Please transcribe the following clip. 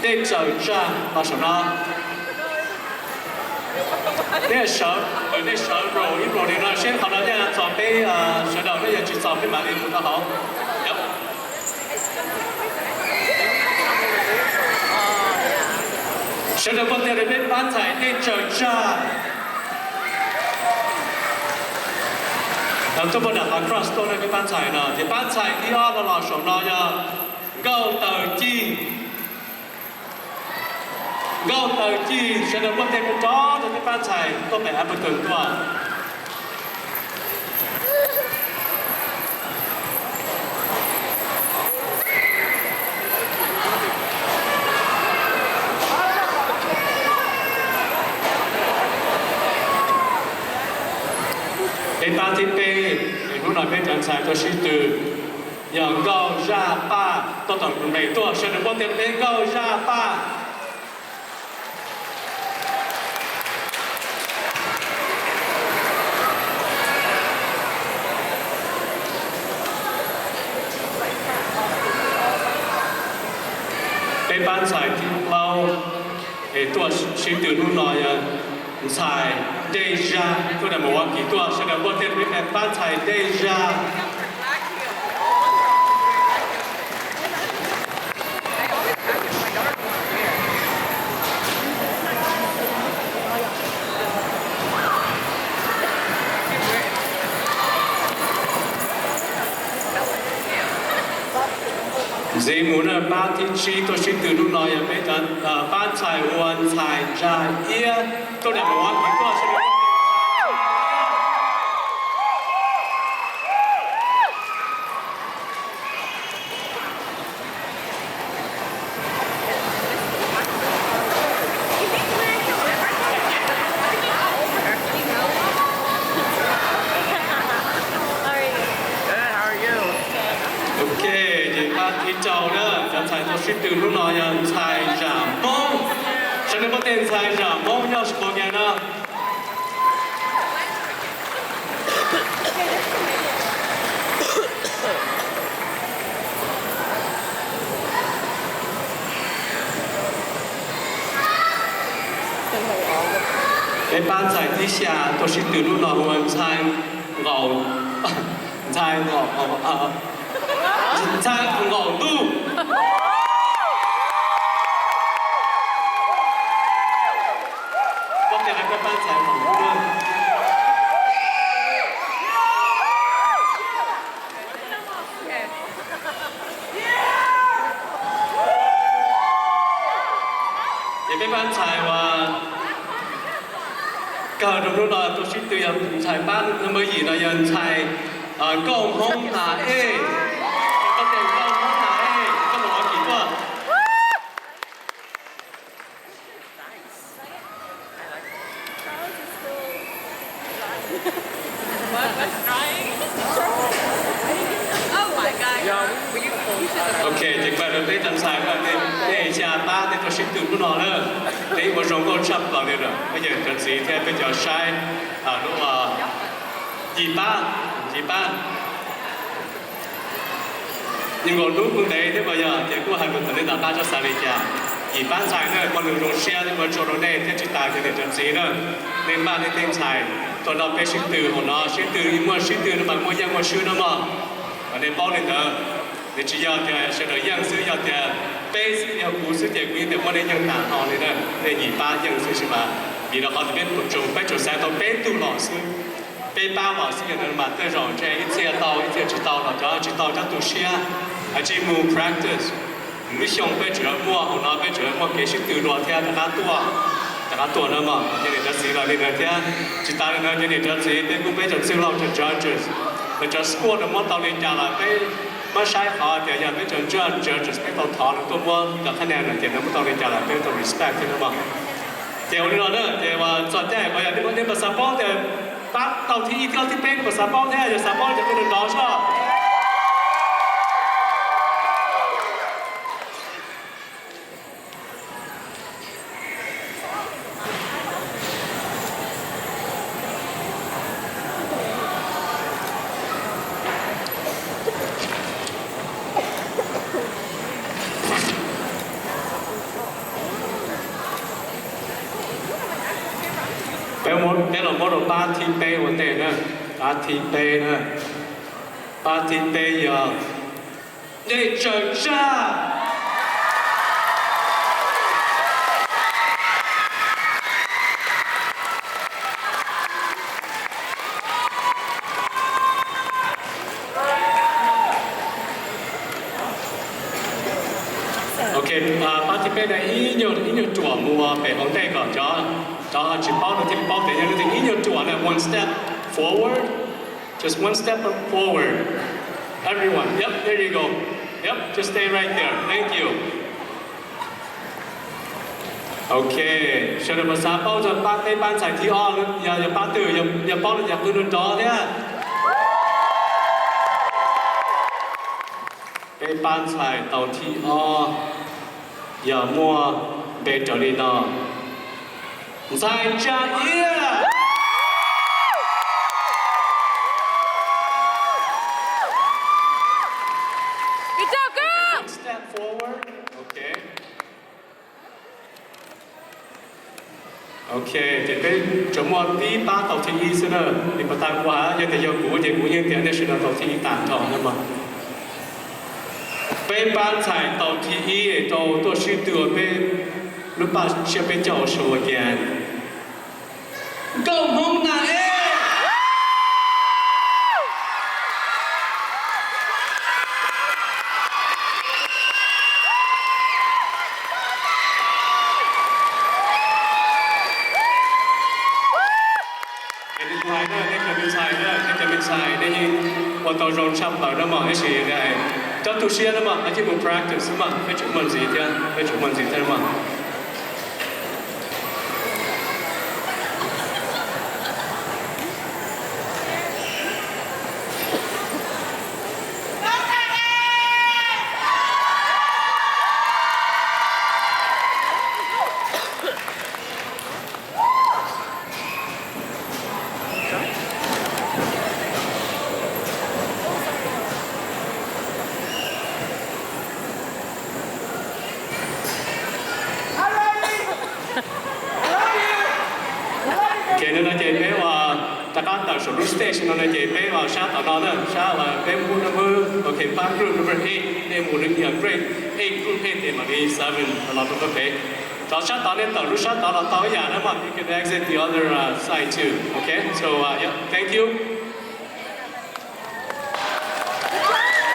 Dej tsaws tsag los saum no. Nej sawv, nej sawv rau ib rau li no seb qhov no nej txog peb sawv daws, nej yog tsis txog peb mam li mus rau hauv. Sawv daws poj tiag li peb pab ntxhais dej tsaws tsag. Tuaj poj niam qhov cross tuaj, peb pab ntxhais no ces pab ntxhais thib ob los los saum no yog Nkauj Taws Ci. Nkauj Taws Ci, sawv daws muab tej rov rau peb pab ntxhais tuaj pem Appleton tuaj. Peb pab thib peb, hnub no peb cov ntxhais tuaj sib tw yog Nkauj Zaj Paj, tuaj tom me tuaj, sawv daws muab tej rau peb Nkauj Zaj Paj. Peb pab ntxhais thib plaub es tuaj sib tw hnub no yog ntxhais Dej Zaj, tuaj nram Milwaukee tuaj, sawv daws muab tej rau peb pab ntxhais Dej Zaj. Ntxiv mus na, pab thib tsib tuaj sib tw hnub no yog peb cov pab ntxhais ua ntxhais Ntsa Iab, tuaj nram Milwaukee tuaj, sawv daws. Ok, ces pab thib rau na, cov ntxhais tuaj sib tw hnub no yog ntxhais Zam Hmoob. Sawv daws muab tej ntxhais Zam Hmoob nyob sib qhov nkaus no. Peb pab ntxhais thib xya tuaj sib tw hnub no hu ua ntxhais Nqaum, ntxhais Nqaum, ntxhais Nqaum Ntuj. Muab tej rau peb pab ntxhais Nqaum Ntuj na. Ces peb pab ntxhais uas kawg rau hnub no tuaj sib tw yog ntxhais pab, nab npawb yim no yog ntxhais Nkauj Hmoob Nas Ej. Koj tias Nkauj Hmoob Nas Ej, koj mus ua kim tuaj. Ok, ces kawg rau peb cov ntxhais, nej xya pab nej tuaj sib tw hnub no na, nej ua zoo nkauj tshaj plaws li lawm, peb cov txiv thiab peb cov saib lub yim pab, yim pab. Nyuam nkaus hnub kuj ntev thiab mas yog tias kuj hais lus txog nej tom qab tsob xav li cas. Yim pab ntxhais na, ua nws zoo siab thiab ua tsaug rau nej thiab tsis tas cov niam cov txiv na, nej npaj nej tej ntxhais tuaj nrog peb sib tw hauv no, sib tw muaj sib tw no mas muaj yeej muaj swb na mog. Kom nej paub li ntawd, nws tsis yog tias sawv daws yeej xwb, yog tias peb xwb yog kuv xwb ces kuv yeej tias muaj nej yeej tas ho li na, nej yim pab yeej xwb sis mas vim rau qhov tias peb tsuas, peb tsuas xaiv tau peb tug los xwb. Peb pab los xwb yog ntawd mas tej zaum ntshe ib txhia tau ib txhia tsis tau los cov tsis tau cov tu siab, tsis mus practice. Lub xyoo peb tseem muaj hauv no peb tseem muaj kev sib tw dua thiab rov qab tuaj, rov qab tuaj no mog. Cov niam cov txiv los li ntawd thiab, tsis tas li ntawd cov niam cov txiv peb kuj peb cov txwj laug cov judges, lawv cov score lawv muab tau li cas los peb muab saib qhov tias yog peb cov judges peb tau thov lawv tuaj muab cov qhab nia no ces lawv muab tau li cas los peb tau respect thiab no mog. Ces ua li no na, ces txog caij uas yog nej puas xav paub tias pab tau thib ib thib ob thib peb nej puas xav paub thiab, yog xav paub ces ua nrov nrov soj. Pab thib peb ua ntej na, pab thib peb na, pab thib peb yog Dej Tsaws Tsaj. Ok, pab thib peb na, ib nyuag ib nyuag ruam mus pem hauv ntej kom cov, cov tsis paub no thiaj li paub tias yog lub thim ib nyuag ruam na, one step forward, just one step forward. Everyone, yep, there you go. Yep, just stay right there. Thank you. Ok, sawv daws puas xav paub txog pab, peb pab ntxhais thib ob yog, yog pab twg, yog paub los ces qw nrov nrov thiab. Peb pab ntxhais tau thib ob yog muaj npe raws li no: Ntxhais Tsa Iab. Step forward. Ok. Ok, ces peb tsuas muaj tib pab tau thib ib xwb na. Nim pas tas kuv hais yog tias yog kuv ces kuv yeej tias nej sawv daws tau thib ib tag nrho na mog. Peb pab ntxhais tau thib ib rau tuaj sib tw ua peb lub paj siab peb caug show again. Nkauj Hmoob Nas Ej. Kuv hais na, nej cov me ntxhais na, nej cov me ntxhais nej yeej ua tau zoo tshaj plaws na mog, tab sis cov tu siab na mog, nej cia li mus practice xwb mog, peb tseem muaj ntxiv thiab, peb tseem muaj ntxiv thiab na mog. Ok, hnub no ces peb ua rov qab tawm saum lub stage no na, ces peb ua sab tom no na, sab uas peb mus na, ok, pab group number eight, nej mus na, grade eight, group eight ces mam li seven los rau peb pem. Cov sab tod nej tawm lub sab tod los tau ib yam na mog, you can exit the other uh, side too. Ok, so uh, yeah, thank you.